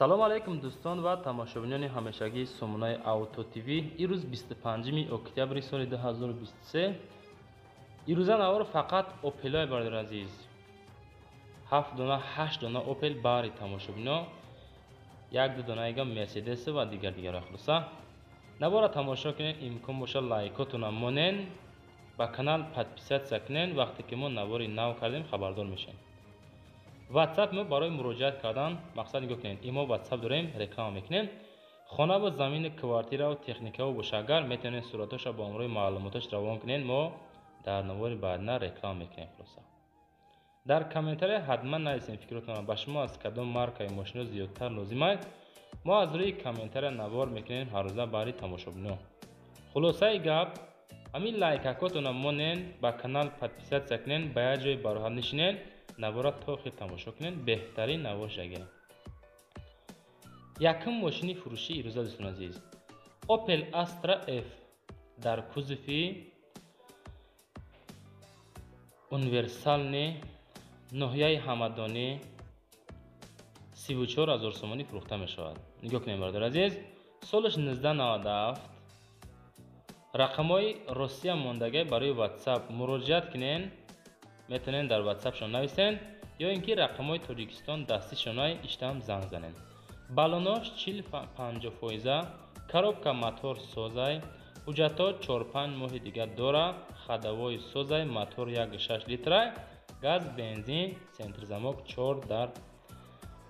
Салом алейкум дӯстон ва тамошобинони ҳамешагии сомонаи Авто ТВ. Ирӯз 25 октябри соли 2023. Ирӯза навор фақат Опелҳои, бародари азиз. 7 дона, 8 дона Опел бари тамошобино, як ду донаига Мерседес ва дигар дигарро. Хулоса, навора тамошо кунед, имкон боша лайкотона монен, ба канал подписаться кунен, вақте ки мо навори нав кардем, хабардор мешавем. WhatsApp мо барои муроҷиат кардан, мақсад нигоҳ кунед, имо WhatsApp дорем, реклама мекунем. Хона ва замини, квартираву техникаву боша агар, метавонед суратоша бо ҳамроҳи маълумоташ равон кунед, мо дар навори баъдина реклама мекунем. Хулоса, дар комментария ҳатман нависем фикротонро, ба шумо аз кадом маркаи мошино зиёдтар лозим аст. Мо аз рӯи комментария навор мекунем ҳаррӯза барои тамошобино. Хулосаи гап, ҳамин лайкакотона монен, ба канал подписаться кунен, ба як ҷои бароҳат нишинен, навора то охир тамошо кунед, беҳтарин навор шагиред. Якум мошини фурӯшии ирӯза, дӯстони азиз, Opel Astra F дар кузови универсальный, ноҳияи Ҳамадонӣ, 34 000 сомонӣ фурӯхта мешавад. Нигоҳ кунед, бародари азиз, солаш 1997, рақамҳои Россия мондагӣ. Барои WhatsApp муроҷиат кунен, метавонед дар WhatsAppшон нависен ё ин ки рақамҳои Тоҷикистон дастишонаи иштам занг занед. Балонош 40-50 фоиза, коробка, мотор созай, ҳуҷҷатҳо 4-5 моҳи дигар дора, ходовой созай, мотор 1,6 литрай, газ, бензин, центрзамок 4 дар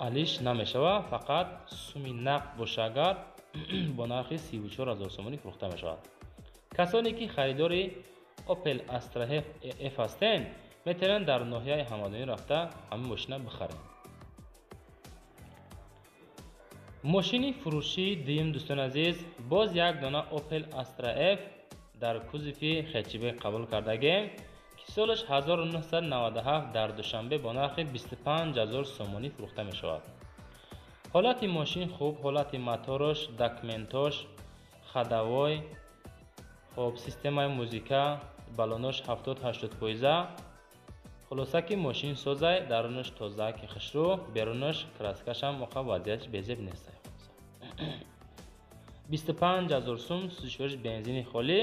алиш намешавад, фақат суми нақд боша агар, бо нархи 34 000 сомонӣ фурӯхта мешавад. Касоне ки харидори Opel Astra F ҳастен, метавонанд дар ноҳияи Ҳамадонӣ рафта ҳамин мошина бихаранд. Мошини фурӯшии дуюм, дӯстони азиз, боз як дона Opel Astra F дар кузови хэтчбек қабул кардагем, ки солаш 1997, дар Душанбе бо нархи 25 000 сомонӣ фурӯхта мешавад. Ҳолати мошин хуб, ҳолати мотораш, документош, ходовой хоб, системаи музыка, балонош 70-80 фоиза. Хулоса ки мошин созай, дарунаш тоза ки хушрӯ, берунаш краскашам оқа вазъияташ безеб нестай. 25 000 сум, сӯзишвориш бензини холӣ,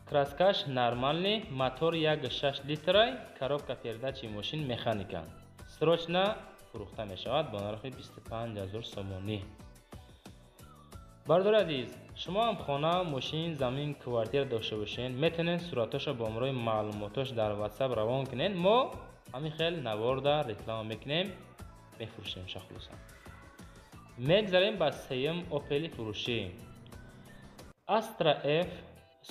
краскаш нормальный, мотор 1,6 литрай, коробка передачи мошин механика. Срочно фурӯхта мешавад бо нархи 25 000 сомонӣ. Бародари азиз, шумо ҳам хона, мошин, замин, квартира дошта бошед, метавонед суратҳоша бо ҳамроҳи маълумотош дар WhatsApp равон кунед, мо ҳамин хел наворда реклама мекунем, мефурӯшем. Хулоса, мегзарем ба сеюм Опели фурӯшӣ. Astra F,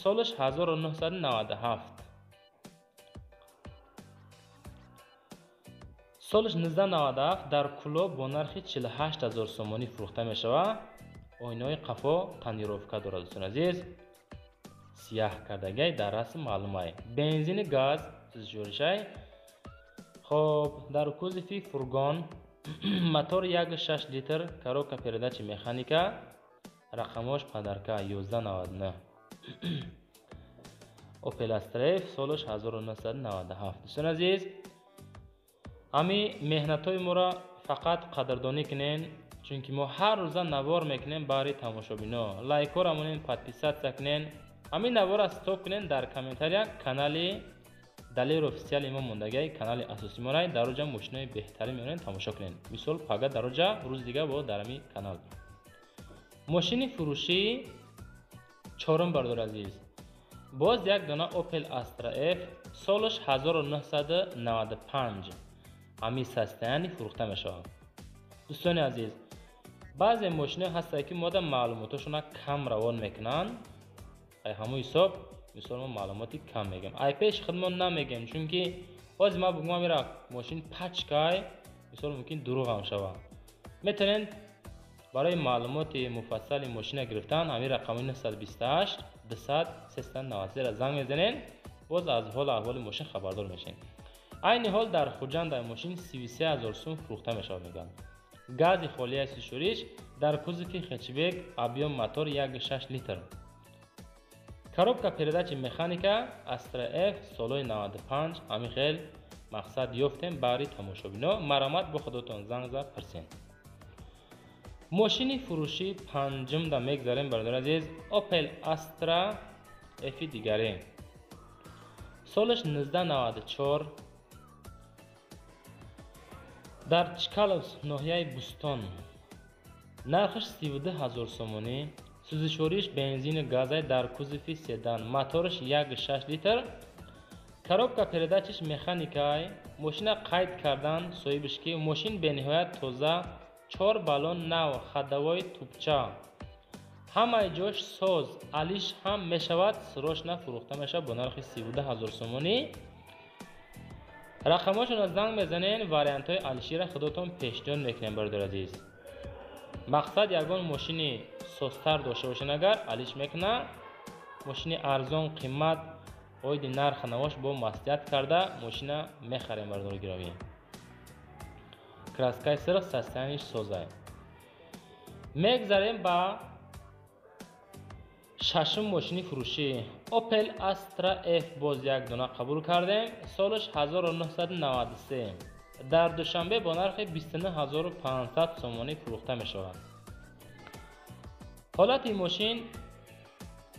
солаш 1997, солаш 1997, дар Кӯлоб бо нархи 48 000 сомонӣ фурӯхта мешавад. Оинаҳои қафо тонировка дорад, дӯстони азиз, сияҳ кардагай, дар расм маълумай. Бензини, газ сӯзишворишай. Хоб, дар кузови фургон, мотор 1,6 литр, коробка передачи механика, рақамош подарка 1199. Opel Astra F, солаш 1997. Дӯстони азиз, ҳами меҳнатҳои моро фақат қадрдонӣ кунен, чунки мо ҳар рӯза навор мекунем баҳри тамошобино. Лайкҳоро монен, подписаться кунен, ҳамин навора стоп кунен, дар комментария канали Далер Официали мо мондагиай, канали асосӣ морай, дар оҷа мошинои беҳтарин меорен, тамошо кунен. Мисол, пага дар оҷа, рӯзи дига бо дар ҳамин канал. Мошини фурӯшии чорум, бародари азиз, боз як дона Opel Astra F, солаш 1995, ҳамин состояние фурӯхта мешавад. Дӯстони азиз, баъзе мошиноe ҳастанд, ки мода маълумотошона кам равон мекунанд. Ай ҳамун ҳисоб, мисол, мо маълумоти кам мегӯем, ай пеши худмон намегӯем, чунки ҳозир ман бугӯям ира мошин пачкай, мисол, мумкин дурӯғам шавад. Метавонед барои маълумоти муфассали мошина гирифтан ҳамин рақами 928 200 393 занг мезанед, боз аз ҳолу аҳволи мошин хабардор мешавед. Айни ҳол дар Хуҷанд ай мошин 33 000 сум фурӯхта мешавад, мегӯянд. Гази холияи сӯзишвориш, дар кузови хэтчбек, объём мотор 1,6 литр, коробка передачи механика, Astra F солҳои 95. Ҳамин хел мақсад ёфтем баҳри тамошобино, марамат бо худотон занг зад, пурсен. Мошини фурӯши панҷумда мегзарем, бародари азиз. Opel Astra F дигаре. Солаш 1994, дар Чкаловск, ноҳияи Бӯстон. Нархаш 32 000 сомонӣ. Сӯзишвориш бензини газай, дар кузови седан, мотораш 1,6 литр, коробка передачиш механикай. Мошина қайд кардан соҳибаш, ки мошин бениҳоят тоза, чор баллон нав, ходовой тупча, ҳамаи ҷош соз, алиш ҳам мешавад, срочно фурӯхта мешавад бо нархи 32 000 сомонӣ. Рақамҳошонро занг мезанен, вариантҳои алишира худотон пешниҳод мекунем, бародари азиз. Мақсад, ягон мошини созтар дошта бошен, агар алиш мекуна. Мошини арзон, қимат, оиди нархи навош бо маслиҳат карда мошина мехарем, бародари гиромӣ. Краскаи сирх, состояниш созай. Мегзарем ба шашум мошини фурӯшӣ. Opel Astra F боз як дона қабул кардем. Солаш 1993, дар Душанбе бо нархи 29 500 сомонӣ фурӯхта мешавад. Ҳолати мошин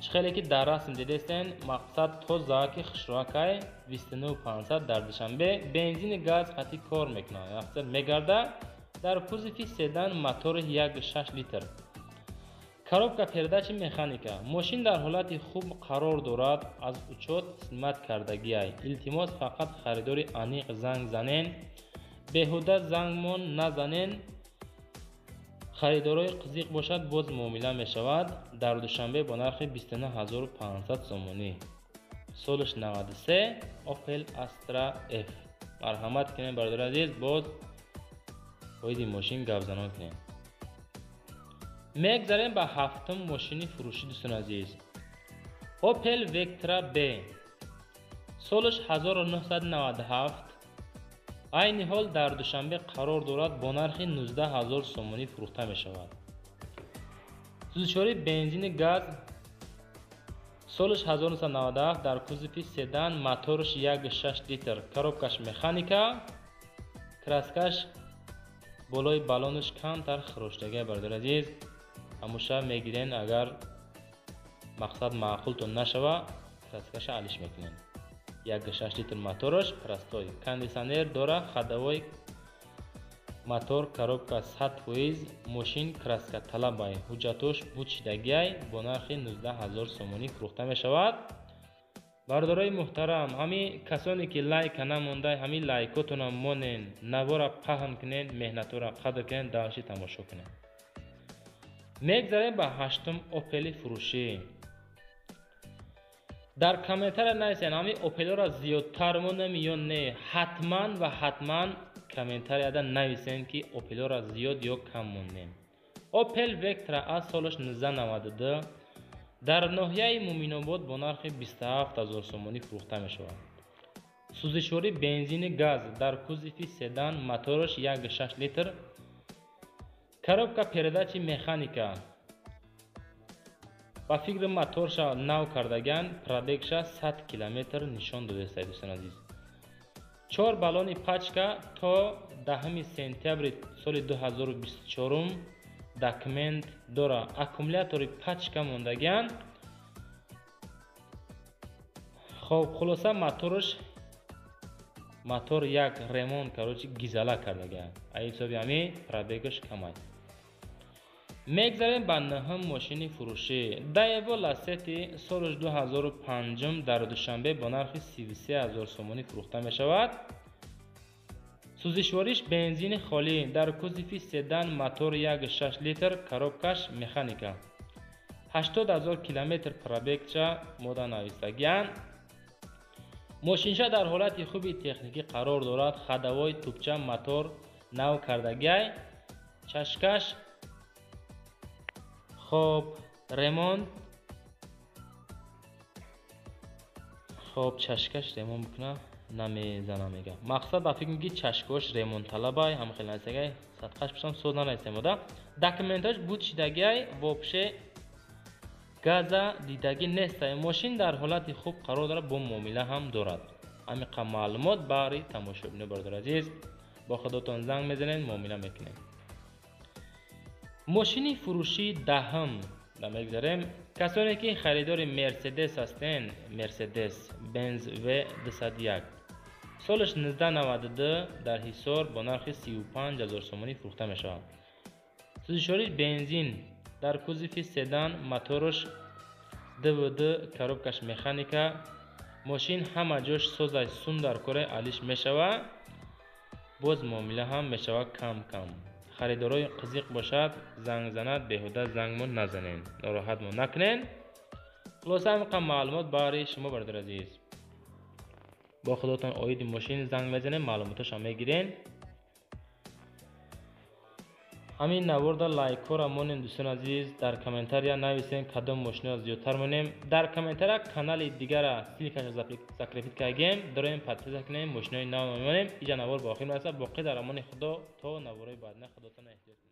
чӣ хеле ки дар расм дидестен, мақсад, тоза ки хушрӯакай. 29 500, дар Душанбе, бензини газ қатъи кор мекунад, мақсад, мегарда, дар кузови седан, мотори 1,6 литр, коробка передачи механика. Мошин дар ҳолати хуб қарор дорад, аз учёт снимать кардагиай. Илтимос, фақат харидори аниқ занг занен, беҳуда зангмон назанен. Харидорои қизиқ бошад, боз муомила мешавад. Дар Душанбе бо нархи 29 500 сомонӣ, солаш 93, Opel Astra F. Марҳамат кунем, бародари азиз, боз оиди мошин гапзанон кунем. Мегзарем ба ҳафтум мошини фурӯшӣ, дӯстони азиз. Opel Vectra B, солаш 1997, айни ҳол дар Душанбе қарор дорад, бо нархи 19 000 сомонӣ фурӯхта мешавад. Сӯзишвории бензини газ, солаш 1997, дар кузови седан, мотораш 1,6 литр, коробкаш механика, краскаш болои баллонаш камтар хироштагия, бародари азиз. Ҳамуша мегирен, агар мақсад маъқултон нашава, краскаша алиш мекунен. 1,6 литр мотораш, простой, кондитсионер дора, ходовой, мотор, коробка 100%. Мошин краска талабай, ҳуҷҷатош буд шидагиай, бо нархи 19 000 сомонӣ фурӯхта мешавад. Бародарои муҳтарам, ҳами касоне ки лайка намондай, ҳами лайкотона монен, навора паҳн кунен, меҳнатора қадр кунен, дальше тамошо кунен. Мегзарем ба ҳаштум Опели фурӯшӣ. Дар комментария нависен, ҳами Опелҳоро зиёдтар монем ё не. Ҳатман ва ҳатман комментарияда нависен, ки Опелҳоро зиёд ё кам монем. Опел Vectra A, солаш 1992, дар ноҳияи Муминобод бо нархи 27 000 сомонӣ фурӯхта мешавад. Сӯзишворӣ бензини газ, дар кузови седан, мотораш 1,6 литр, коробка передачи механика. Ба фикри моторша нав кардаган, пробегша 100 километр нишон додааст, дӯстони азиз. Чор баллони пачка, то 10 сентябри соли 2024 документ дора, аккумулятори пачка мондагиан. Хоб, хулоса, моторш, мотор як ремонт, короче, гизала кардагиан, ай ҳисоби ҳами пробегаш камай. Мегзарем ба нӯҳум мошини фурӯшӣ. Даево Ласети, соли 2005, дар Душанбе бо нархи 33 000 сомонӣ фурӯхта мешавад. Сӯзишвориш бензини холӣ, дар кузови седан, мотор 1,6 литр, коробкаш механика, 80 000 километр пробегча мода навистагиян. Мошинша дар ҳолати хуби техникӣ қарор дорад, ходовой тупча, мотор нав кардагиай, чашкаш хоб ремонт. Хоб, чашкаш ремонт бикуна намезана, мега. Мақсад, ба фикр, ки чашкош ремонтталабай, ҳам хел навистагиай, садқаш пусам соз нанавистем ода. Документаш буд шидагиай, вообще газа дидагӣ нестай. Мошин дар ҳолати хуб қарор дорад, бо муомила ҳам дорад. Ҳамиқа маълумот баҳри тамошобино, бародари азиз. Бо худотон занг мезанед, муомила мекунед. Мошини фурӯшии даҳум мегзарем. Касоне ки харидори Мерседес ҳастен, Мерседес Бенз В 201, солаш 1992, дар Ҳисор бо нархи 35 000 сомонӣ фурӯхта мешавад. Сӯзишвориш бензин, дар кузови седан, мотораш ДВД, коробкаш механика. Мошин ҳама ҷош созай, сум дар кора алиш мешавад, боз муомила ҳам мешавад кам кам. Харидорои қизиқ бошад, занг занад, беҳуда зангмон назанен, нороҳатмон накунен. Хулоса, ҳамин маълумот баҳри шумо, бародари азиз. Бо худотон оиди мошин занг мезанем, маълумотошам мегирен. Ҳамин наворда лайкҳоро монем, дӯстони азиз, дар комментария нависем, кадом мошиноро зиёдтар монем. Дар комментария канали дигара ссылкаша закрепить кардем, дорем, подписка кунем, мошинои нав мемонем. Иҷа навор ба охир мерасад. Боқӣ дар амони Худо, то наворои баъдина. Худотон эҳтиёт кунед.